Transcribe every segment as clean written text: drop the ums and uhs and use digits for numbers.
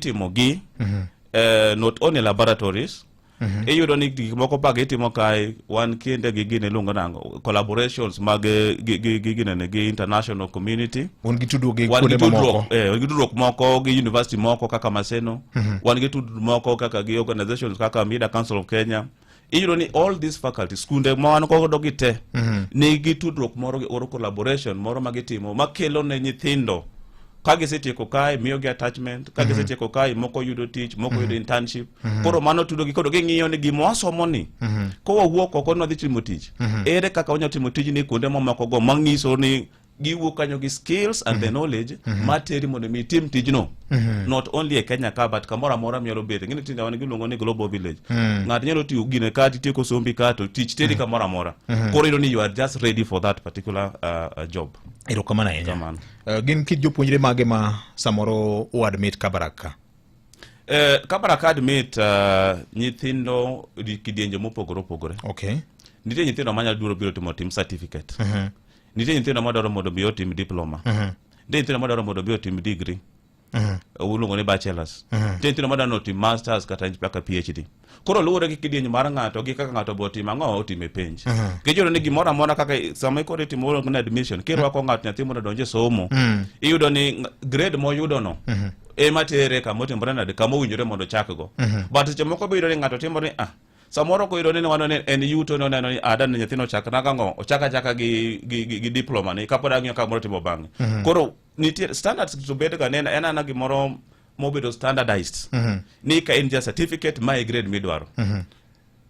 itimo gi not only laboratories. Iyudo ni gik moko bag itimo kae, wan kinde gi gine iluongo nang'o, collaborations mag gi ginene gi international community. Un gi tudruok gi Wan gi kuonde tudruok mamoko. Wan gi tudruok moko gi university moko kaka Maseno. Wan gi tudruok moko kaka gi organizations kaka Media Council of Kenya. Iyudo ni all these faculties, skunde ma wan godo gi te, nigi tudruok moro gi oro collaboration moro ma gitimo makelo ne nyithindo ka gisetieko kae miyogi attachment, ka gisetieko kae moko yudo tich, moko yudo internship. Koro mano tudogi, koro ging'iyo ni gima wasomo ni kowawuok oko ni wadhi timo tich, ere kaka wanyalo timo tijni kuonde mamoko go, manyiso ni giwuok kanyo gi skills and the knowledge materi mondo mi itim tijno not only e Kenya ka but kamoro amora minyalo bete. Ng'eni tinde wan giluongo ni global village. Ng'ato nyalo tiyo gine ka titieko sombi ka to tich teri kamoro amora. Koro iyudo ni you are just ready for that particular job. Erokamano ahinya. Kamano. Gin kit jopuonjre mage ma samoro uadmit Kabarak ka? Kabarak admit nyithindo e kidienje mopogore opogore. Nitie nyithindo manyalo dwaro biro timo tim certificate. Nitie nyithindo madwaro mondo mi otim diploma. Nitie nyithindo madwaro mondo mi otim degree, iluongo ni bachelors. Nitie nyithindo madwaro ni otim masters kata mpaka PhD. Koro luwore gi kidieny mar ng'ato gi kaka ng'ato bo timo ang'o, otime penj. Nikech iyudo ni gimoro amora, kaka sama koro itimo iluongo ni admission, kirwako ng'ato, nyathi mondo odonj e somo, iyudo ni grade moyudo no ema tere kama otimore nade, kama owinjore mondo ochakgo. But seche moko be iyudo ni ng'ato timo ni samoro koyudo ni wano ni en yuto ni oneno ni ada ni nyathino ochak nang'o, ochak achaka gi diploma ni kapod ang'iyo kamoro timo bang'e. Koro nitie standards to bed ga en ana gimoro mobedo standardized ni ka in ja certificate, ma e grade midwaro.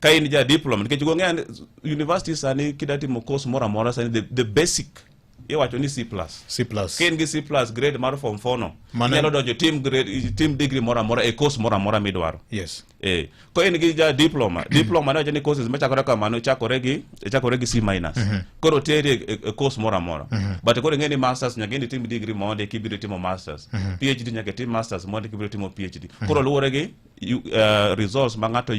Ka in ja diploma, nikech go ng'eyo university sani kida timo course moro amora sani, the basic iwacho ni C+. C+. Ka in gi C+ grade mar form 4 no, inyalo donjo tim grade, tim degree moro amora e course moro amora midwaro. Ka in gi ja diploma, diploma ne wacho ni courses machakore kamano chakore gi C-. Koro teri e course moro amora. But koro ing'e ni masters nyaka idhi tim degree mondi kibiro timo masters. PhD nyaka itim masters mondi kibiro timo PhD. Koro luwore gi results ma ng'ato